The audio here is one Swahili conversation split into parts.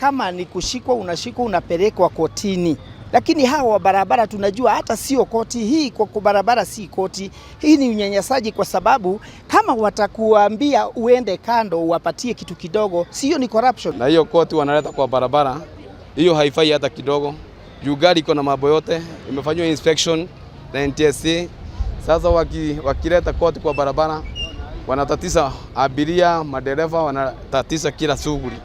Kama ni kushikwa, unashikwa, unapelekwa kotini. Lakini hawa wa barabara tunajua hata sio koti hii, kwa barabara si koti hii, ni unyanyasaji, kwa sababu kama watakuambia uende kando uwapatie kitu kidogo, sio ni corruption? Na hiyo koti wanaleta kwa barabara, hiyo haifai hata kidogo. Juu gari iko na mambo yote, imefanywa inspection na NTSA. Sasa wakileta koti kwa barabara wanatatiza abiria, madereva wanatatiza kila shughuli.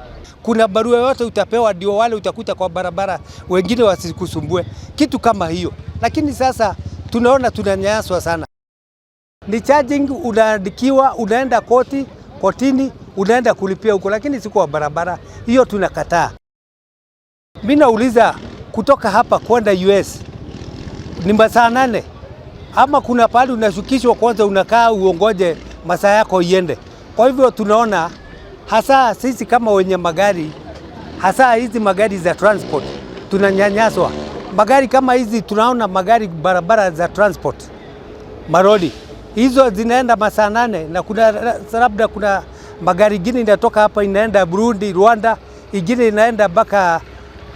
Kuna barua yote utapewa, ndio wale utakuta kwa barabara, wengine wasikusumbue, kitu kama hiyo. Lakini sasa tunaona tunanyanyaswa sana. Ni charging, unaandikiwa, unaenda kotini, unaenda kulipia huko, lakini si kwa barabara. Hiyo tunakataa. Mimi nauliza, kutoka hapa kwenda US ni masaa 8 ama kuna pahali unashukishwa kwanza, unakaa uongoje masaa yako iende? Kwa hivyo tunaona hasa sisi kama wenye magari, hasa hizi magari za transport tunanyanyaswa. Magari kama hizi tunaona magari barabara za transport, maroli hizo zinaenda masaa 8 na kuna labda kuna magari ingine inatoka hapa inaenda Burundi, Rwanda, ingine inaenda mpaka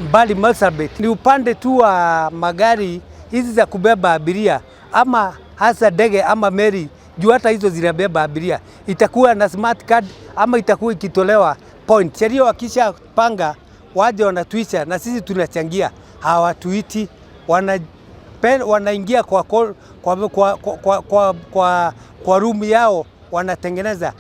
mbali Marsabit. Ni upande tu wa magari hizi za kubeba abiria ama hasa ndege ama meli, juu hata hizo zinabeba abiria, itakuwa na smart card ama itakuwa ikitolewa point. Sheria wakisha panga waje wanatuita na sisi tunachangia, hawatuiti, wanaingia kwa room yao wanatengeneza.